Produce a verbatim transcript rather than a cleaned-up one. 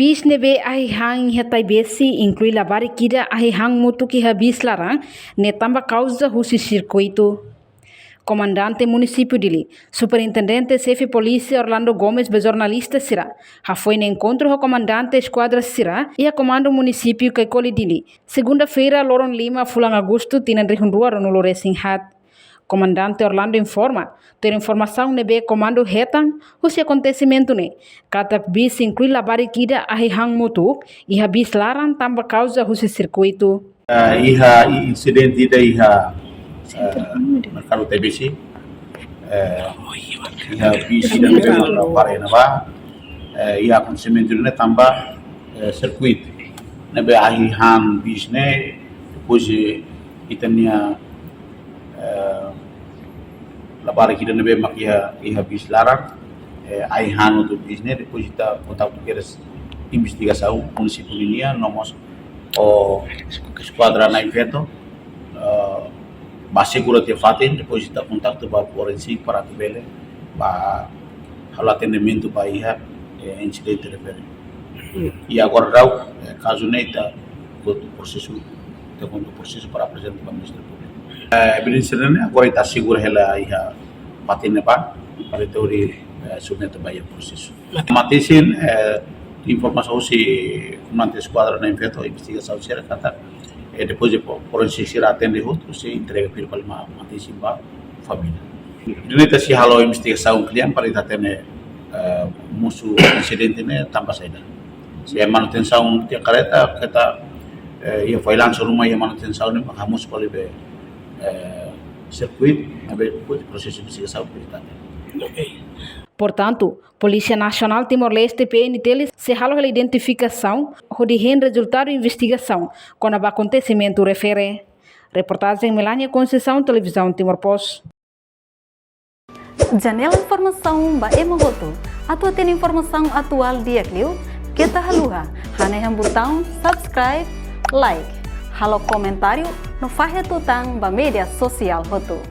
Bis ne'ebé ahi han iha Taibesi, inklui labarik ida ahi han mutuk iha bis laran ne'e tanba kauza husi sirkuitu. Komandante Munisípiu Dili, Superintendente Xefe Polísia Orlando Gomes ba jornalista sira hafoin enkontru ho komandante eskuadra sira iha Komandu Munisípiu Caicoli Dili, segunda-feira, loron lima fulan Agostu, tinan rihun rua ruanulu resin haat. Komandante Orlando informa, tuir informasaun ne'ebé komandu hetan husi akontesimentu ne'e, katak bis inklui labarik ida ahi han mutuk iha bis laran tanba kauza husi sirkuitu. Eh, iha i-, insidente ida iha, eh, Merkadu Taibesi. Eh, iha bis ida ne'ebé para ena ba, eh, iha akontesimentu ne'e tanba, eh, sirkuitu ne'ebé ahi han bis ne'e, depois, eh, ita-nia, eh, labarik ida ne'ebé mak iha, iha bis laran, eh, ahi han hotu bis ne'e, depois ita kontaktu kedas investigasaun munisípiu ninian, no mós ho eskuadra na'in-feto, eh, ba asegura tiha fatin, depois ita kontaktu ba forensik para atu bele ba halo atendimentu ba iha, eh, insidente refere. I agora daudaun, eh, kazu ne'e ita kontinua prosesu, ita kontinua prosesu para aprezenta ba Ministériu Públiku. Eh, evidénsia ne'e agora ita asegura hela iha fatin ne'ebá, para ita hodi, eh, submete ba iha prosesu. Mate-isin, eh, informasaun husi komandante eskuadra na'in-feto, investigasaun sira katak, eh, depois de fo-, forensik sira atende hotu, sei entrega fila fali mate-isin ba família. Ne'e ita sei halo investigasaun kle'an para ita hatene, eh, mosu insidente ne'e tanba saida. Se manutensaun tiha karreta, keta, eh, iha fallansu ruma iha manutensaun ne'e, maka mosu fali be, eh, sirkuitu, ne'ebé depois prosesu investigasaun para ita hatene. Portantu, Polísia Nasionál Timor-Leste, P N T L, sei halo hela identifikasaun hodi hein rezultadu investigasaun kona-ba akontesimentu refere. Reportajen Melania Conceição, Televizaun Timor Post. Janela informasaun ba ema hotu. Atu hatene informasaun atuál di'ak liu, keta haluha hanehan butaun subscribe, like, halo komentáriu no fahe tutan ba média sosiál hotu.